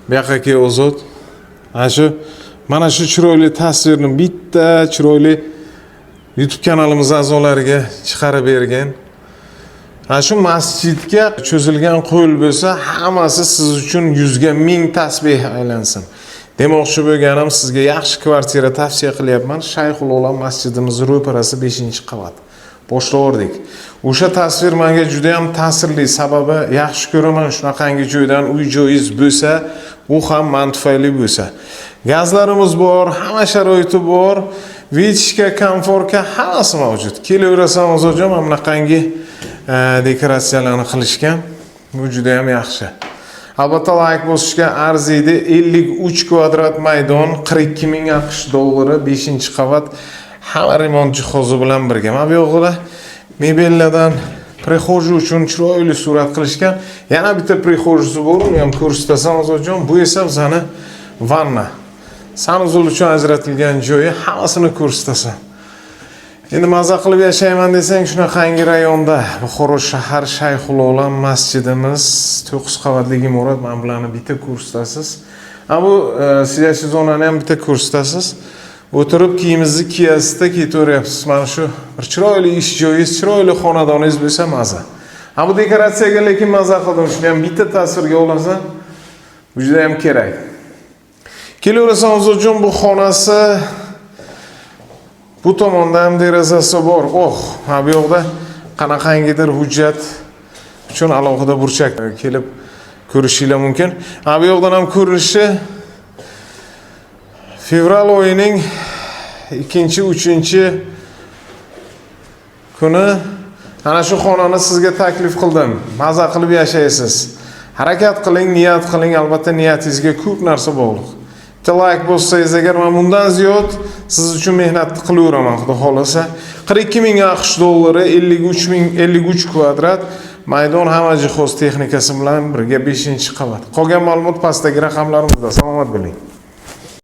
Bu yoqqa kel, Ozod. Ana shu, mana shu chiroyli tasvirni bitta chiroyli YouTube kanalimiz a'zolariga chiqarib bergin. Ana shu masjidga cho'zilgan qo'l bo'lsa, hammasi siz uchun yuzga ming tasbeh aylansin. Demoqchi bo'lganim, sizga yaxshi kvartira tavsiya qilyapman. Shayxul Olam masjidimiz ro'parasi, 5-qavat. Boshlavordik. O'sha tasvir menga juda ham ta'sirli, sababi yaxshi ko'raman shunaqangi joydan uy joyingiz bo'lsa, u ham man tufayli bo'lsa. Gazlarimiz bor, hamma sharoiti bor, вытяжка, konforka, hammasi mavjud. Kelaverasan, Ozodjon, mana bunaqangi dekoratsiyalarni qilishgan. Bu juda ham yaxshi. Albatta layk bosishga arziydi. 53 kvadrat maydon, 42 ming AQSh dollari, 5-qavat, hamma remont jihozi bilan birga. Mana bu yoqda mebellardan прихожий uchun chiroyli surat qilishgan. Yana bitta прихожий si bor, uni ham ko'rsatasan, Ozodjon. Bu esa bizani vanna. Санузел uchun ajratilgan joyi, hammasini ko'rsatasan. Endi maza qilib yashayman desang, shunaqangi rayonda, Buxoro shahar, Shayxul Olam masjidimiz, 9 qavatli imorat, mana bularni bitta ko'rsatasiz. Ha, bu сидячий zonani ham bitta ko'rsatasiz. O'tirib kiyimingizni kiyasizda ketaveryapsiz. Mana shu bir chiroyli ish joyingiz, chiroyli xonadoningiz bo'lsa, maza. Ha, bu dekoratsiyaga lekin maza qildim. Shuni ham bitta tasvirga olasan. Bu juda ham kerak. Kelaverasan, Ozodjon, bu xonasi, bu tomonda ham derazasi bor. Oh, ha, bu yoqda qanaqangidir hujjat uchun alohida burchak, kelib ko'rishinglar mumkin. Ha, bu yoqdan ham ko'rinishi. Fevral oyining ikkinchi, uchinchi kuni ana shu xonani sizga taklif qildim. Maza qilib yashaysiz. Harakat qiling, niyat qiling, albatta niyatingizga ko'p narsa bog'liq. Bitta layk bossangiz agar, man bundan ziyod siz uchun mehnatni qilaveraman, xudo xohlasa. 42 ming AQSh dollari, 53 ming, 53 kvadrat maydon, hamma jihoz texnikasi bilan birga, 5-qavat. Qolgan ma'lumot pastdagi raqamlarimizda. Salomat bo'ling.